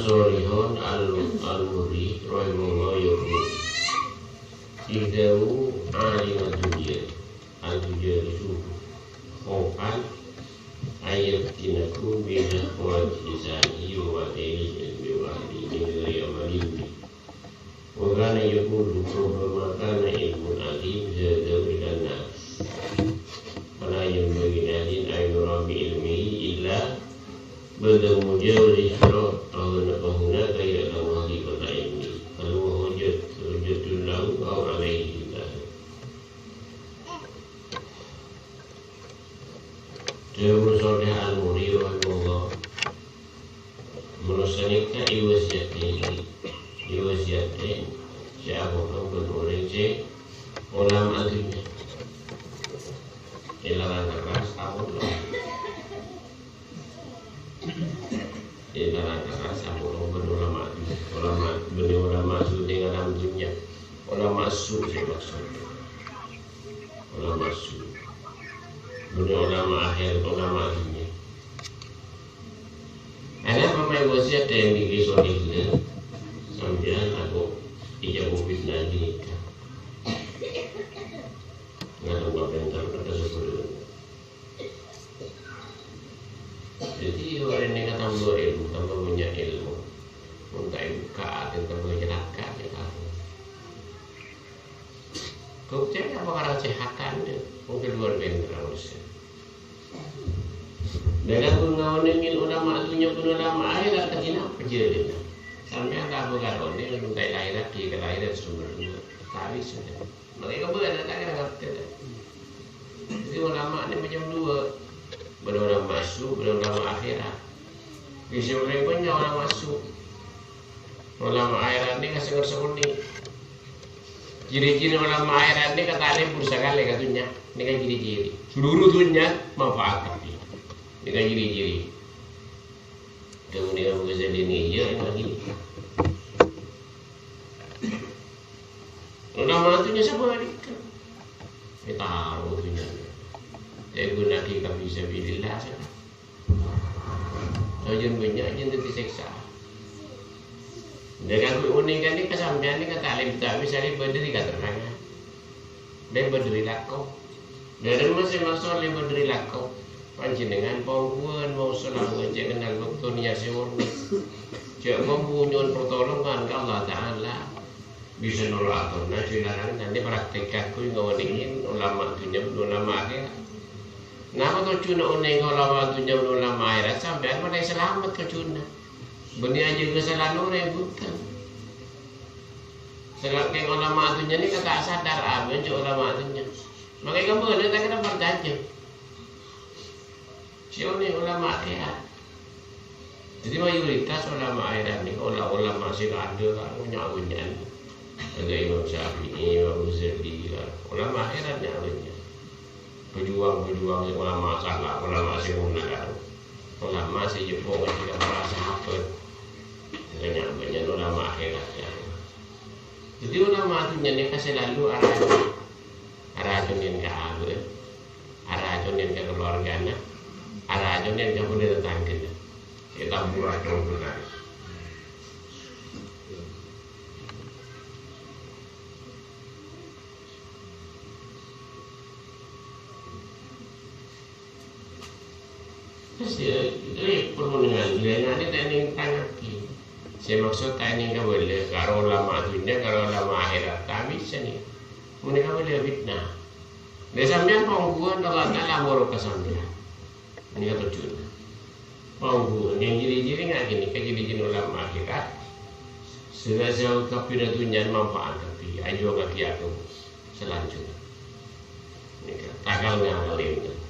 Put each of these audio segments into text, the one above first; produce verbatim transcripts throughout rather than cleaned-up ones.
Shalihun Al-, Al-Murri rahimahullah yaqul, "Idza alima dunya, al-dunya itu khaufan an yaftinakum bi syahwati lisanihi wa qatlihi ilmi wa ahlihi min ghairi amalin." Wa kana yaqulu, "Rubbama kana ilmun alim zada ila nas. Fala yanbaghi li ahadin an yurabi ilmihi illa ba'da mujawazi sirat, fa huna, fa hunaka ya'lamu haqiqatal ilmi. Hal huwa hujjat-, hujjatun lahu aw alaihi?" Dhâbuna Shalih Al-Murri rahimahullah, manossa nèka èwasiyati, èwasiyati sè abhâkal bân orèng sè olama dhunnya. Èlarang keras, abhâkal. Èlarang keras, abhâkal bân olama dhunnya. Olama, bânnè olama su sè ngalam dhunnya. Olama su sè maksud. Olama su. Bânnè olama akhèr, olama dhunnya. Ana apa mai wasiat yang dikisah ini? Sampeyan aku ijab fitnah ini. Nggak tahu apa yang tahu, kata sebelum. Jadi, orèng nèka tambah ilmu, tambah bânnya' ilmu. Mon ta' èbukka' atè, tambah celaka, ya, tahu. Bhuktèna apa karang sèhatan, ya? Mungkin luar biasa, harusnya. Dalam ngaonèngè olama dhunnya bân olama akhèrat, ta' kèra apa jârèya? Sampèyan ta' bhâkal onèng, mon ta' è akhèrat, di akhèrat sumber. Tawi sudah. Makanya kembali, ta' kèra ngartè, ta'? Jadi, olama ini macam dua. Bâdâ olama su, bâdâ olama akhèrat. Bisa orèng bânnya' olama su. Olama akhèrat ini kasih ngerti. Ciri-ciri olama akhèrat ini kata alih pun sekali katanya. Ini kan ciri-ciri. Seluruh dunia manfaat. Ini kan ciri-ciri. Kemudian Ghazali ini, iya, ini lagi. Ulama itu nya sabhâligghâ. Ètaro dhunnyana. Èghuna'aghi ka fisabilillah, sè. Sajân bânnya' jân dhâddhi sèksa. Dâ' kaangghuy onèng ka'dinto ka sampèyan nèka ta' lèbât, misalnya bâdâ è katerrangan. Lèbât dâri lako. Dâri masing-masing lèbât dâri lako. Panjhennengngan pongghuwân, mongso lamun cè' kennal bâkto nèya sè hormat. Cè' pongghu nyo'on pertolongan ka Allah Ta'ala. Bisa noro' atorra, jhâ' èlarang, nanti praktek kaangghuy ngaonèngè olama dhunnya bân olama akhèrat. Napa tojjhuna onèng olama dhunnya bân olama akhèrat? Sampèyan padâ salamet tojjhuna. Bânnè ajâgâ salanjhângnga bhunten. Sèngko' kèng olama dhunnya nèka ta' sadar, abân jhâ' olama dhunnya. Makè kembali ta' kèra parcajâ. Sè onèng olama akhèrat. Jadi mayoritas olama akhèrat nèka ola-, olama sè adâ' kan nya'-bânnya'an. Adâ' Imam Syafi'i, Imam Ghazali, kan. Olama akhèrat nya'-bânnya'an. Pejuang-pejuang sè olama salah, olama sè mona kan. Olama sè jheppo ngajhi ka para sahabat. Sè nya'-bânnya'an olama akhèrat, ya. Jadi olama dhunnya nèka selalu aracon. Aracon ka abâ'. Aracon ka keluargana, aracon ka bhâdhân tatangghâna. Ètabur racon bhâdhân. Terus ya, rèpot mon nèngalè, nèngalè ta' ènèng tangngaghi. Sè maksod ta' ènèng kabâlâ, karo olama dhunnya, karo olama akhèrat, ta' bisa nèka. Mon èkabâlâ fitnah. Lha sampèyan pongghuwân Allah Ta'ala amoro ka sampèyan. Nèka tojjhuna. Pongghuwân yang ciri-ciri nggak gini, ka ciri-ciri olama akhèrat. Sè-, sè kabbhi dhunnya manfaat kabbhi, ayo kaki aku selanjutnya. Nèka, takal ngakalin.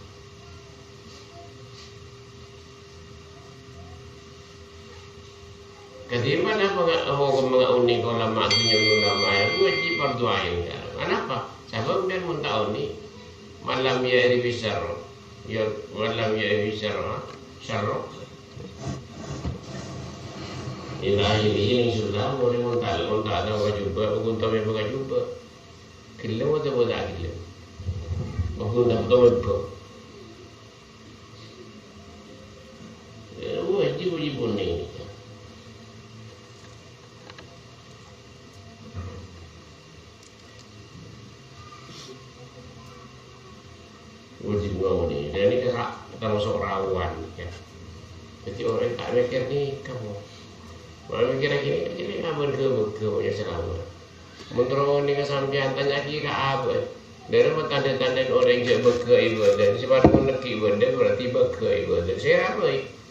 Kadhi mana manga-, hukum mangaoni ka olama dhunnya bân olama akhèrat, wajib fardu ain, kan. Anapa? Sabab kan mon ta' onèng, man lam ya'rif syarra, ya, man lam ya'rif syarra, syarra. Ila akhirih, ning sula, mon ta', mon ta' tao kajhubâ', hukum ta' mèbâ kajhubâ'. Ghellem otabâ ta' ghellem? Hukum ta' tao mèbâ. Eh, wajib, wajib onèng. Dhâddhi orèng ta' mèkkèr nèka, Bu. Malah mèkkèr ghi, "Jârèya abâ'na ghâbây, ghâbây salamet." Mon terro nèka sampèyan tanya'aghi ka abâ', dhâri mon tandhâ-tandhâna orèng jhâ' bâgâ ibâdâna, sè padâ mon neggi' ibâdâ berarti bâgâ ibâdâna. Sè abâ'.